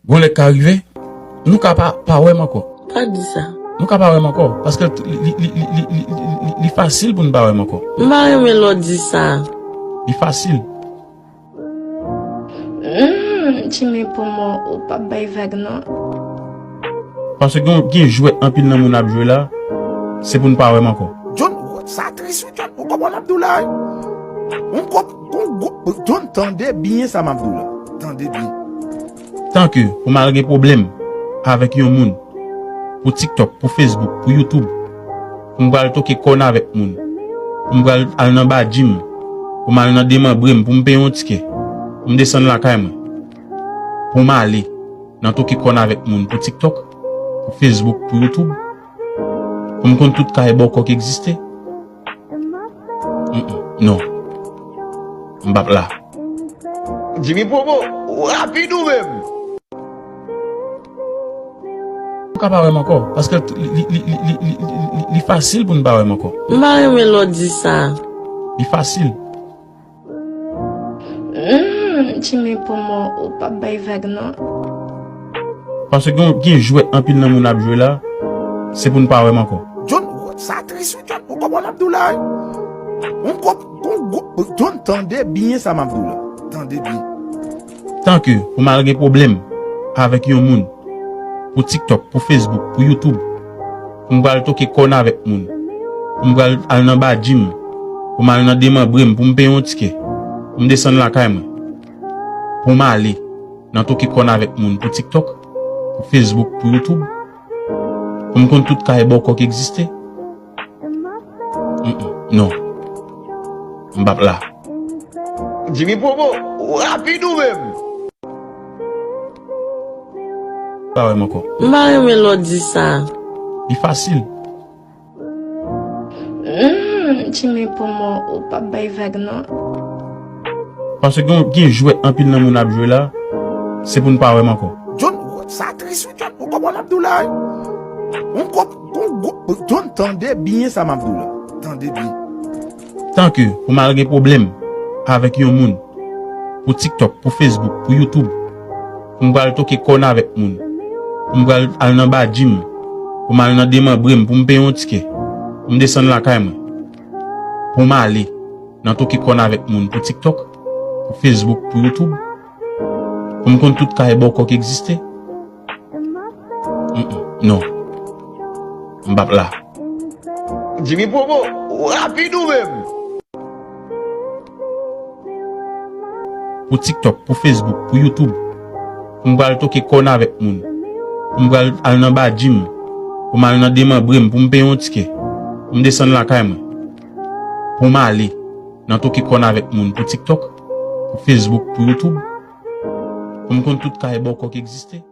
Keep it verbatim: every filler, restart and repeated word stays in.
Gon lè k ka rive, nou ka pa, pa wè m ankò. Pa di sa. Nou ka pa wè m ankò, paske li, li, li fasil pou n pa wè m ankò. M pa renmen lè w di sa. Li fasil. Hmm, Jimmy, pou mwen, ou p ap bay vag, non. Paske gen, gen jwèt anpil nan moun ap jwe la, se pou n pa wè m ankò. John, sa tris, wi, John. Ou konprann m ap di w la, wi. Ou konp-, ou, ou, John, tande byen sa m ap di w la. Tande byen. Tanke pou m al gen pwoblèm avèk yon moun, pou TikTok, pou Facebook, pou YouTube, pou m pral toke kòn avèk moun, pou m pral al nan badjim, pou m al nan demanbre m, pou m peye yon tikè, pou m desann lakay mwen, pou m ale nan toke kòn avèk moun, pou TikTok, pou Facebook, pou YouTube, pou m konn tout kay bòkò k egziste. Mm, mm, non. M p ap la. Jimmy Promo, ou rapid ou menm? Ou ka pa wè m ankò, paske li, li, li fasil pou n pa wè m ankò. M pa renmen lè w di sa. Li fasil. Hmm, Jimmy, pou mwen, ou p ap bay vag, non. Paske gen, gen jwèt anpil nan moun ap jwe la, se pou n pa wè m ankò. John, sa tris, wi, John. Ou konprann m ap di w la, wi. Ou konp-, ou, ou, John, tande byen sa m ap di w la. Tande byen. Tanke pou m al gen pwoblèm avèk yon moun, pou TikTok, pou Facebook, pou YouTube, pou m pral toke kòn avèk moun, pou m pral al nan badjim, pou m al nan demanbre m, pou m peye yon tikè, pou m desann lakay mwen, pou m ale nan toke kòn avèk moun, pou TikTok, pou Facebook, pou YouTube, pou m konn tout kay bòkò k egziste. Mm, mm, non. M p ap la. Jimmy Promo, ou rapid ou menm? Pa wè m ankò. M pa renmen lè w di sa. Li fasil. Hmm, Jimmy, pou mwen, ou p ap bay vag, non. Paske gen, gen jwèt anpil nan moun ap jwe la, se pou n pa wè m ankò. John, sa tris, wi, John. Ou konprann m ap di w la, wi. Ou konp-, ou, ou, John, tande byen sa m ap di w la. Tande byen. Tanke pou m al gen pwoblèm avèk yon moun, pou TikTok, pou Facebook, pou YouTube, pou m pral toke kòn avèk moun, pou m pral al nan badjim, pou m al nan demanbre m, pou m peye yon tikè, pou m desann lakay mwen, pou m ale nan toke kòn avèk moun, pou TikTok, pou Facebook, pou YouTube, pou m konn tout kay bòkò k egziste. Mm, mm, non. M p ap la. Jimmy Promo, ou rapid ou menm? Pou TikTok, pou Facebook, pou YouTube, pou m pral toke kòn avèk moun, pou m pral al nan badjim, pou m al nan demanbre m, pou m peye yon tikè, pou m desann lakay mwen, pou m ale nan toke kòn avèk moun, pou TikTok, pou Facebook, pou YouTube, pou m konn tout kay bòkò k egziste.